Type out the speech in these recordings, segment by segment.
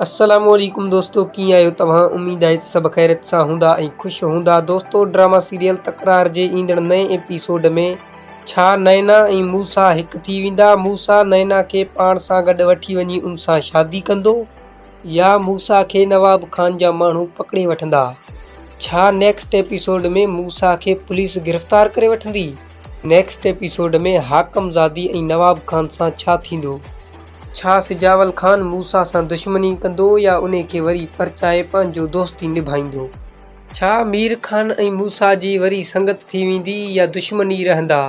السلام عليڪم دوستو ڪيئن آهيو توهان اميد آهي ته سڀ خيريت سان هوندا ۽ خوش هوندا دوستو ڊراما سيريل تڪرار جي ايندڙ نئين ايپيسوڊ ۾ ڇا نينا ۽ موسيٰ هڪ ٿي ويندا موسيٰ نينا کي پاڻ سان گڏ وٺي وڃي ان سان شادي ڪندو يا موسيٰ کي نواب خان جا ماڻهو پڪڙي وٺندا ڇا نيڪسٽ ايپيسوڊ ۾ موسيٰ کي پوليس گرفتار ڪري وٺندي نيڪسٽ ايپيسوڊ ۾ حاڪم زادي ۽ نواب خان سان ڇا ٿيندو. ڇا سجاول خان موسيٰ سان دشمني ڪندو يا انهي کي وري پرچائي پنهنجو دوستي نڀائيندو؟ ڇا مير خان ۽ موسيٰ جي وري سنگت ٿي ويندي يا دشمني رهندا؟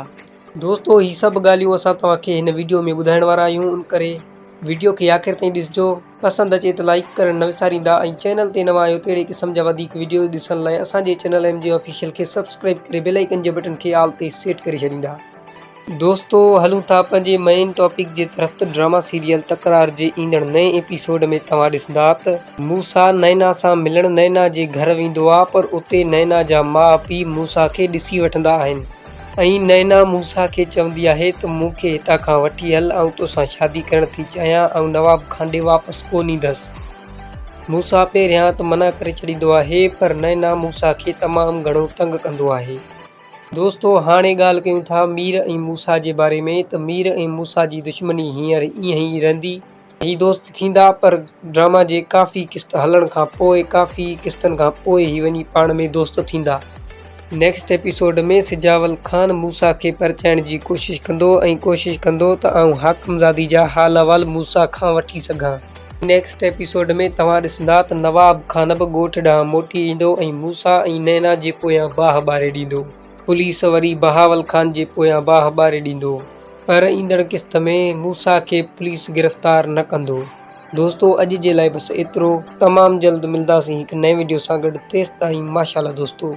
دوستو هي سڀ ڳالهيون اسان توهان کي هن وڊيو ۾ ٻڌائڻ وارا آهيون ان ڪري وڊيو کي آخر تائين ڏسجو پسند اچي ته لائيڪ ڪرڻ نه وساريندا ۽ چينل تي نوان آهيو ته اهڙي قسم جا وڌيڪ وڊيو ڏسڻ لاء اسان جي چينل ايم جي آفيشل کي سبسڪرائيب ڪري بيل آئيڪن جي بٽڻ کي آل تي سيٽ ڪري ڇڏيندا. دوستو هلون ٿا پنهنجي مئين ٽاپڪ جي طرف ته ڊراما سيريل تڪرار جي ايندڙ نئين ايپيسوڊ ۾ توهان ڏسندا ته موسيٰ نينا سان ملڻ نينا جي گهر ويندو آ پر اتي نينا جا ماء پيء موسيٰ کي ڏسي وٺندا آهن ۽ نينا موسيٰ کي چوندي آهي ته مون کي هتان کان وٺي هل آئون توسان شادي ڪرڻ ٿي چاهيان آئون نواب خان ڏي واپس ڪون ايندس موسيٰ پهريان ته منع ڪري ڇڏيندو آهي پر نينا موسيٰ کي تمام گهڻو تنگ ڪندو آهي. دوستو هاڻي ڳالهه ڪيون ٿا مير ۽ موسيٰ جي باري ۾ ته مير ۽ موسيٰ جي دشمني هينئر ائين ئي رهندي. هي دوست ٿيندا پر ڊراما جي ڪافي قسط هلڻ کان پوء ڪافي قسطن کان پوء هي وڃي پاڻ ۾ دوست ٿيندا. نيڪسٽ ايپيسوڊ ۾ سجاول خان موسيٰ کي پرچائڻ جي ڪوشش ڪندو ۽ ڪوشش ڪندو ته آئون حاڪم زادي جا حال احوال موسيٰ کان وٺي سگهان. نيڪسٽ ايپيسوڊ ۾ توهان ڏسندا ته نواب خان به ڳوٺ ڏانهن موٽي ايندو ۽ موسيٰ ۽ نينا جي پويان باهه ٻاري ڏيندو. پوليس وري بهاول خان جي پويان باهه ٻاري ڏيندو. پر ايندڙ قسط ۾ موسيٰ کي پوليس گرفتار نه ڪندو. دوستو اڄ جي لاء بس ايترو. تمام جلد ملداسين هڪ نئين وڊيو سان گڏ تيستائين ماشاءالله دوستو.